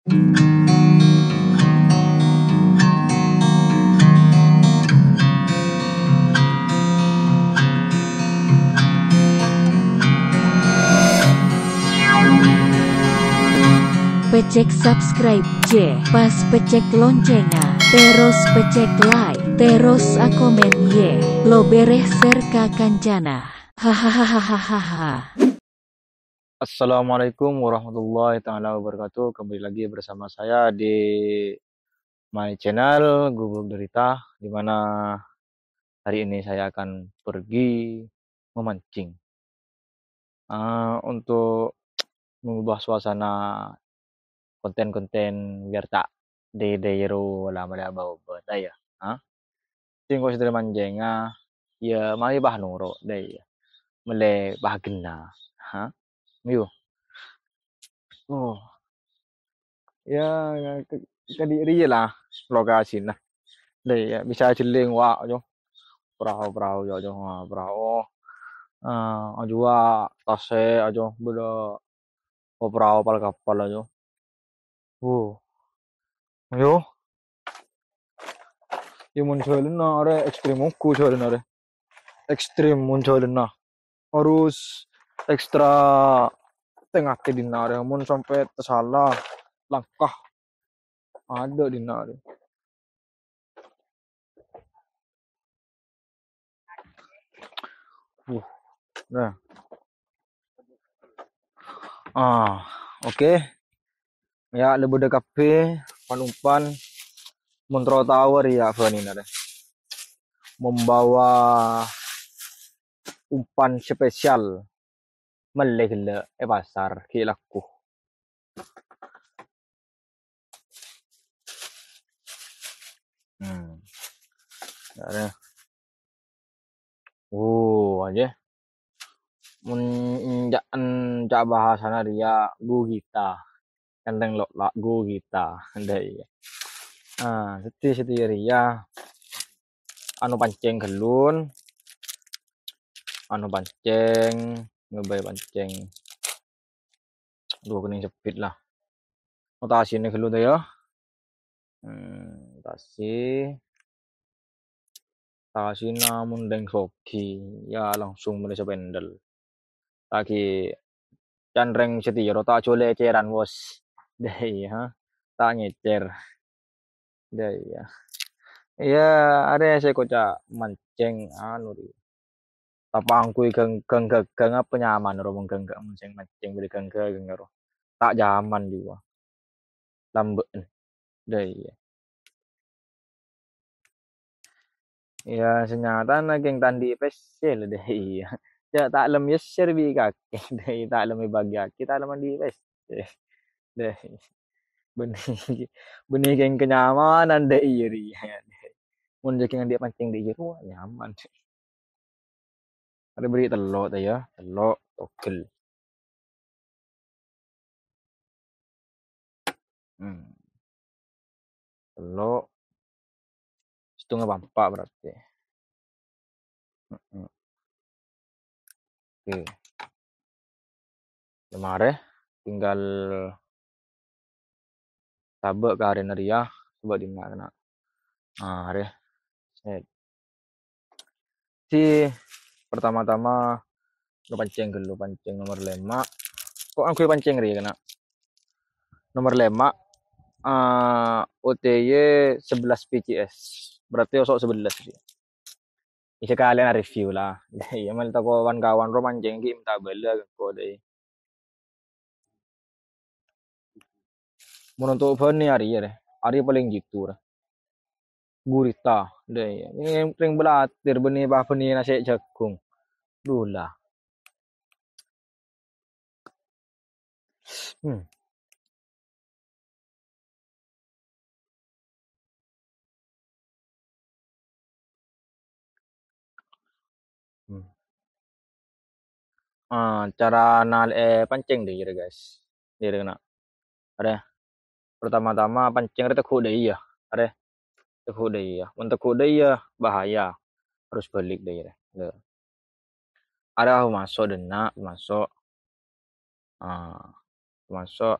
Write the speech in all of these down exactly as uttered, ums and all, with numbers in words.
Pècèk subscribe, jhâ' pas pècèk loncèngnga, terros pècèk like, terros akomèn, yè, lo bèrè share ka kancana. Hahaha. Assalamualaikum warahmatullahi taala wabarakatuh. Kembali lagi bersama saya di my channel Gubuk Derita, di mana hari ini saya akan pergi memancing. Eh, untuk mengubah suasana konten-konten biar ta' dâi-dâi ro la mala bâbâ, ta' iyâ? Ha? Sèngko' sè dhâri manjènga, yâ, mari pas noro', dâi, yâ. Mellè pas ghenna. Ha? Ayo. Oh. Yâ, ka-, kadhi' rèya la lokasina. Dâi, yâ, bisa jhelling, wa', jo. Perahu-perahu, jo, jo, wa', perahu. Ah, ajuwa tasè', ajo, bâdâ perahu pal-kapal, ajo. Wo. Ayo. Yâ, mon jhâlânna arè ekstrem ongghu jhâlânna arè. Ekstrem mon jhâlânna. Harus ekstra tè-ngatè dinna' arè. Mon sampè' tasala langkah. Adâ' dinna' arè. Uh, nah. Ah, oke. Yâ, la bâdâ kabbhi pan-umpan mon terro tao rèya bânnè arè. Membawa umpan spesial. Mellè ghellâ' è pasar, ghi' lagghu. Hmm. Arè. Oh, aja. Mon enja'an ca' bahasana rèya gugita. Kantèng lo'-, la-, gugita. Dâi, iyâ. Ah, seddhi-seddhi rèya. Anu pancèng ghâllun. Anu pancèng, ngobâi pancèng. Aduh, kennèng sebbhit la. Oh, tasina ghâllu ta' iyâ? Hmm, tasi. Tasina mon dâ' soghi, yâ langsung mellè spendel. Lagi can rèng satèya ro ta' jhâ' lècèran, Bos. Dâi, ha? Ta' ngècèr. Dâi, iyâ. Iyâ, arè sè koca' mancèng, anu, rè. Tapangkuy gang-, gang-, gang-, gang apa nyaman ro mon gang-, gang-, sè mancèng bâdâ gang-, gang-, gang ro. Ta' jaman jiwa. Lambâ'ân. Dâi, iyâ. Iyâ, sanyatana kèng ta' andi' pèssè la, dâi, iyâ. Jhâ' ta' lem yèssèr bi' kakè, dâi, ta' lem èbâgiyâghi, ta' lem andi' pèssè. Dâi. Bânnè, bânnè kèng kenyamanan, dâi, iyâ, rèya. Mon jhâ' kèng andi' pancèng dâi jârowa, nyaman. Arè bâri' tello' ta' iyâ, tello' togel. Hmm. Tello'. Sèttongnga pa empa' berarti. Heeh. Oke. Yâ marè, tinggal sabâ' ka arèna rèya, sabâ' dinna' kèna. Ah, arè. Set. Di pertama-tama, lo pancèng ghâllu, pancèng nomer lèma'. Ko' angghuy pancèng rèya kèna. Nomer lèma', ah, O T Y sebelas P C S. Berarti oso' sebelas rèya. Iyâ sakalèyan review la. Iyâ, mèl tako' wan-kawan ro mancèng ghi' mènta bâlâ ko' dâi. Mon onto' bânnè arè, iyâ, rè. Arè palèng jhitto, rè. Gurita, dâi. Iyâ, rèng bâlâtèr bânnè pa bânnè nasè' jhâghung. Dula. Hmm. Hmm. Ah, cara nalè'è pancèng dâi, yâ, guys. Dâi, kèna. Arè. Pertama-tama pancèng arè teggu' dâi, yâ. Arè. Teggu' dâi, yâ. Mon teggu' dâi, yâ, bahaya. Harus bâlik dâi, yâ. Dâ. Arè maso' dâ' enna', maso'. Ah, maso'.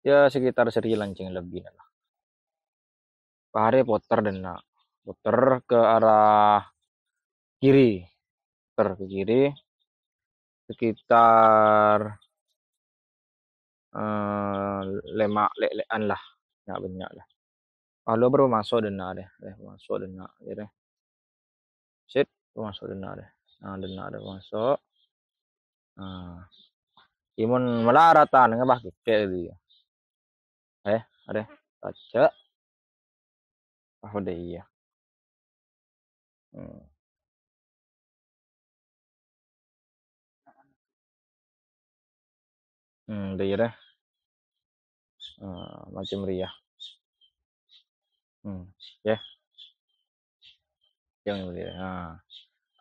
Ya, sekitar sèrèya lancèng lebbina lah. Pas arè potèr dâ' enna'. Potèr ke arah kiri. Potèr ke kiri. Sekitar, eh, lèma' lè'-lè'an lah. Bânnya'-bânnya' lah. Pas lo bârâ' maso' dâ' enna' deh. Eh, maso' dâ' enna' deh. Sip, maso' dâ' enna' deh. Nah, dâ' enna' deh maso'. Nah. Imon malarat tanengnga pas kèkè' dia. Eh, arè. Kaca. Ah, udah iya. Hmm. Hmm, udah iya deh. Ah, macem rèya. Hmm, ya. Yang rèya. Nah,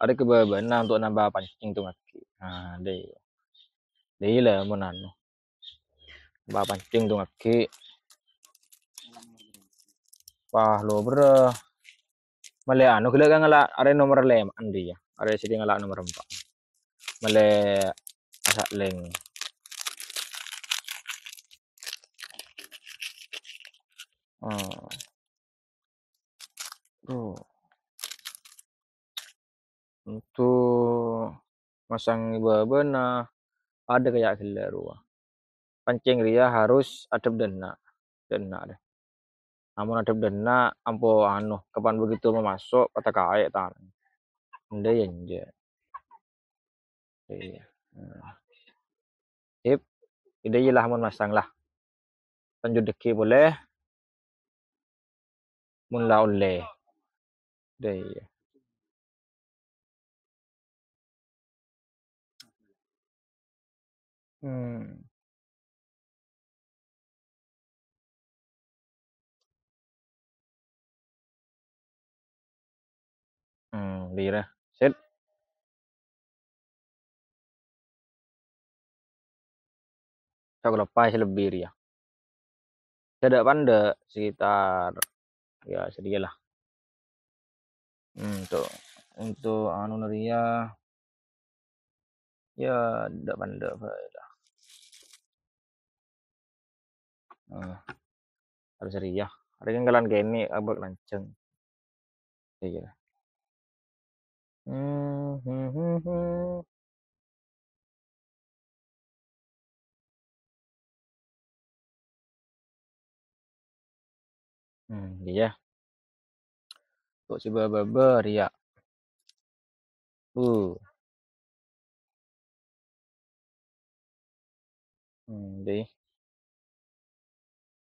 ada kebabana untuk nambah pancèng tu ngaghi. Nah, deh. Deh lah, mon anu. Nambah pancèng tu ngaghi. Wah, lo bro. Malè anu ghellâ' kan ngala' arè nomer lèma' andi' ya. Arè sè ngala' nomer empa'. Malè asalèng. Oh. Tuh. Untuk masang babana, ada kayak ghellâ' rowa. Pancèng rèya harus adhep dâ' enna'. Dâ' enna' deh. Amun adhep dâ' enna', ampo anu, kapan begitu mau masuk, patakaè tanang. Enda ya, enda. Iya. Nah. Sip. Ida iya lah, amun masang lah. Lanjut dâgghi' polè. Mon la ollè. Dâ' iyâ. Hmm. Hmm, lira. Sip. Saka lepas lebbi rèya. Cedhak pandhâ sekitar, ya, sè rèya lah. Hmm, untuk, untuk anu rèya, ya, cedhak pandhâ bae lah. Hmm. Harus rèya. Arè kan kalan kènè' abâk lanjhâng. Iya. Hmm, hmm, hmm, hmm. Hmm, iya. Kok coba babar ya? Uh. Hmm, deh.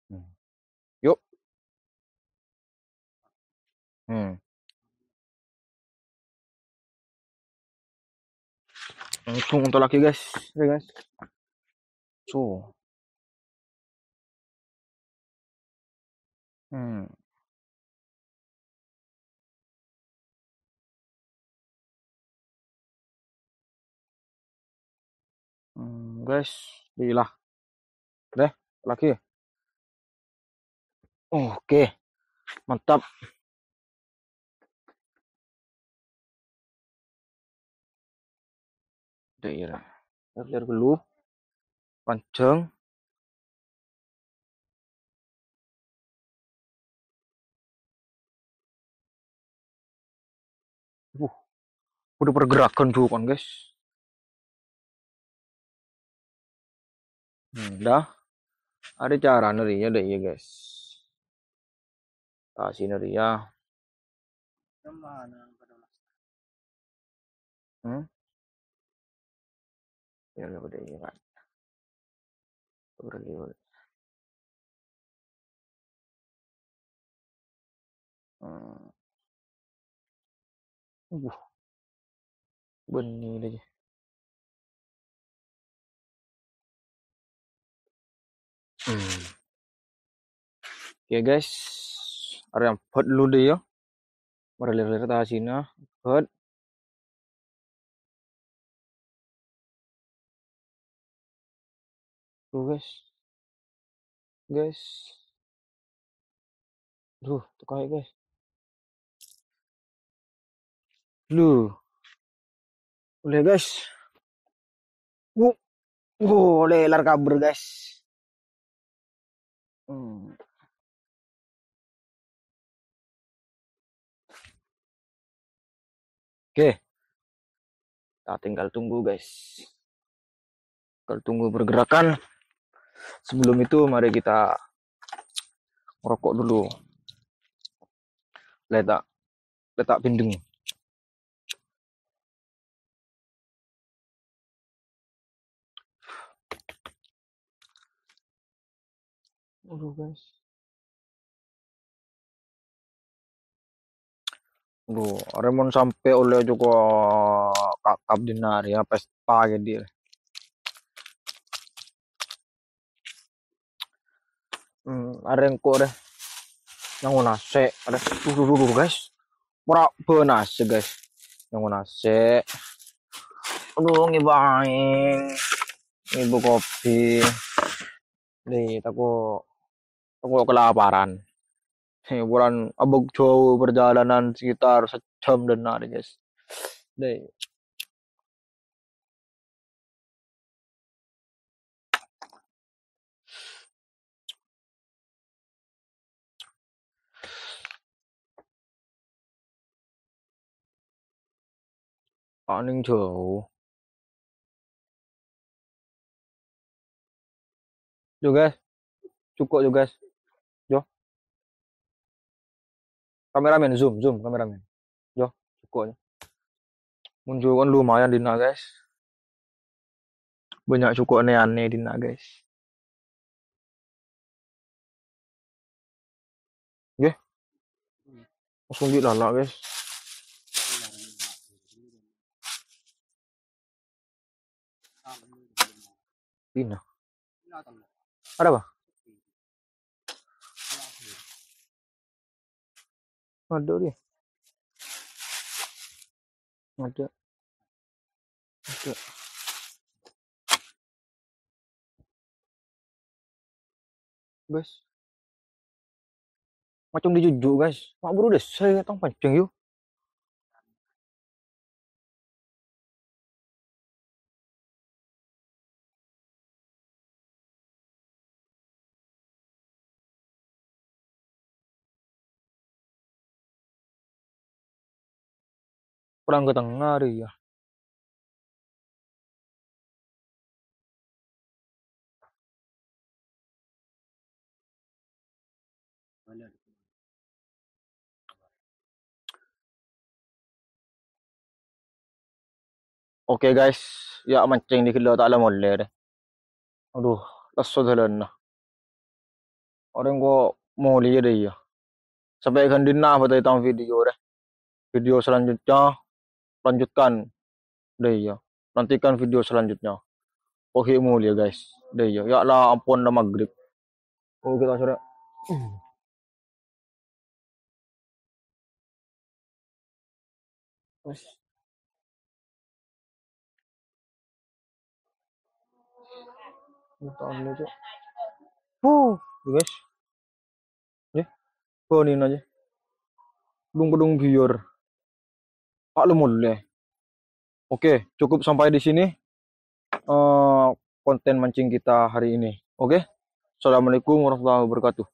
Hmm. Yuk. Hmm. Langsung untuk lagi, guys. Ya, guys. So. Hmm. Hmm, guys, dilah. Deh, lagi. Oke, mantap. Daerah. Ler-ler dulu. Panjang. Wuh, udah pergerakan juga kan, guys. Hmm, dah. Ada cara nerinya deh ya, guys. Kasih neriya. Hmm? Ya, udah, udah, iya, Pak. Udah, udah, udah. Hmm. Wuh. Bânnè dâ' iyâ. Hmm. Oke, guys. Arèya bât lu dâ' iyâ. Marè ler-ler tasina. Bât. Tuh, guys. Guys. Duh, tuh kayak, guys. Lu. Boleh, guys. Wuh. Wuh, lelar kabur, guys. Oke. Kita tinggal tunggu, guys. Tinggal tunggu pergerakan. Sebelum itu, mari kita ngerokok dulu. Letak, letak bindeng. Aduh, guys. Aduh, arè mon sampè' ollè jhuko' kakap dinna' arè, ya, pesta ghi' dhi'. Hmm, arè engko' rè nyango nasè', arè. Duh, duh, duh, duh, guys. Ora bânasè, guys. Nyango nasè'. Aduh, ngibâ aèng. Ngibâ kopi. Dhi, tako', tako' kelaparan. He, polana abâk jhâu perjalanan sekitar sejam dinna' arè, guys. Dhi. Paling jhâu. Yo, guys. Jhuko', yo, guys. Yo. Kameramen, zoom, zoom, kameramen. Yo, jhuko', yo. Mon jhuko' kan lumayan dinna', guys. Bânnya' jhuko' anè-anè dinna', guys. Nggih. Langsung ghi' lala, guys. Pina. Ada apa? Ada dia. Ada. Ada. Guys. Macong dhi' jhujhu', guys. Ma' buru dâ' sè tong pancèng, yu. Kurang ketengar ya. Oke, guys, ya mancèng dikit lo ta' la molè deh. Aduh, lesso dâlânna. Orèng ko' molèya dâ' iyâ. Sampè' ghân dinna' bâdâ è tang video deh. Video selanjutnya, lanjutkan. Dâ' iyâ. Nantikan video selanjutnya. Oke, molèya, guys. Dâ' iyâ. Ya la ampon, la maghrib. Oh, kita sore. Wes. Taon ini, Cuk. Huh, guys. Nggih. Bonin aja. Dung-dung biyor. Pak Lemon leh. Oke, cukup sampai di sini, eh, konten mancing kita hari ini. Oke. Assalamualaikum warahmatullahi wabarakatuh.